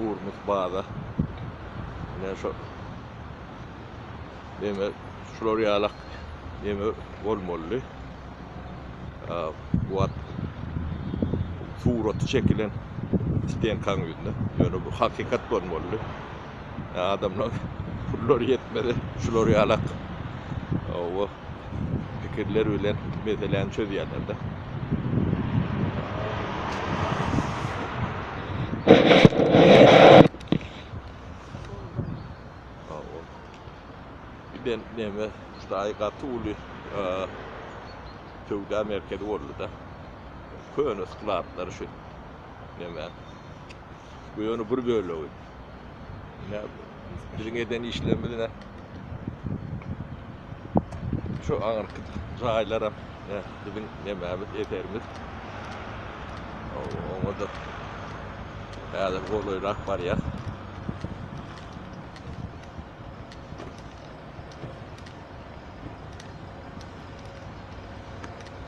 Ugrumyz baza. Ine şo neme şular ýalak neme bolmalydy. Bu wagt suraty çekilen stenkaň ýüzünde. Ýöne bu hakykat bolmalydy. Adamlar pullary ýetmese şular ýalak oba pikirler bilen meseläni çözýärler-de. Giden neme ştaý gaty uly söwda merkezi boldy-da. Köne skladlar şu neme. Bu ýöne bir bölegi. Ine biziň eden işlerimiz ine şu aňyrky jaýlaram ine biziň nemämiz eserimiz. Oňa da häzir golaýrak barýas.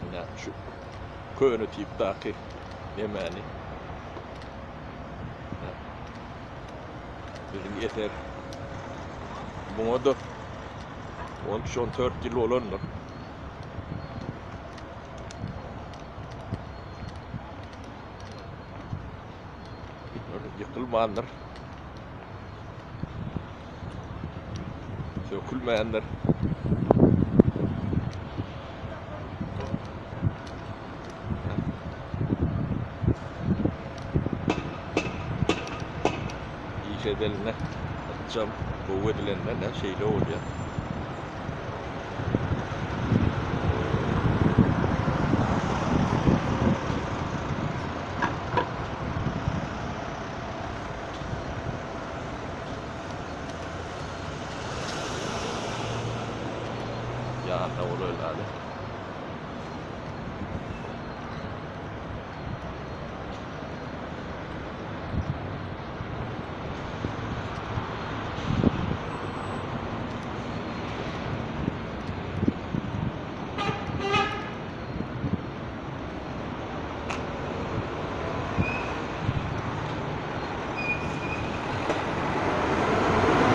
Ine şu köne tipdäki nemäni Biziň eser muňa-da 13-14 ýyl bolandyr. Ýykylmandyr. Sökülmändir. Iş edelinde ykjam gowy edilende ne şeýle bolýar. Ýanyna bolaýly.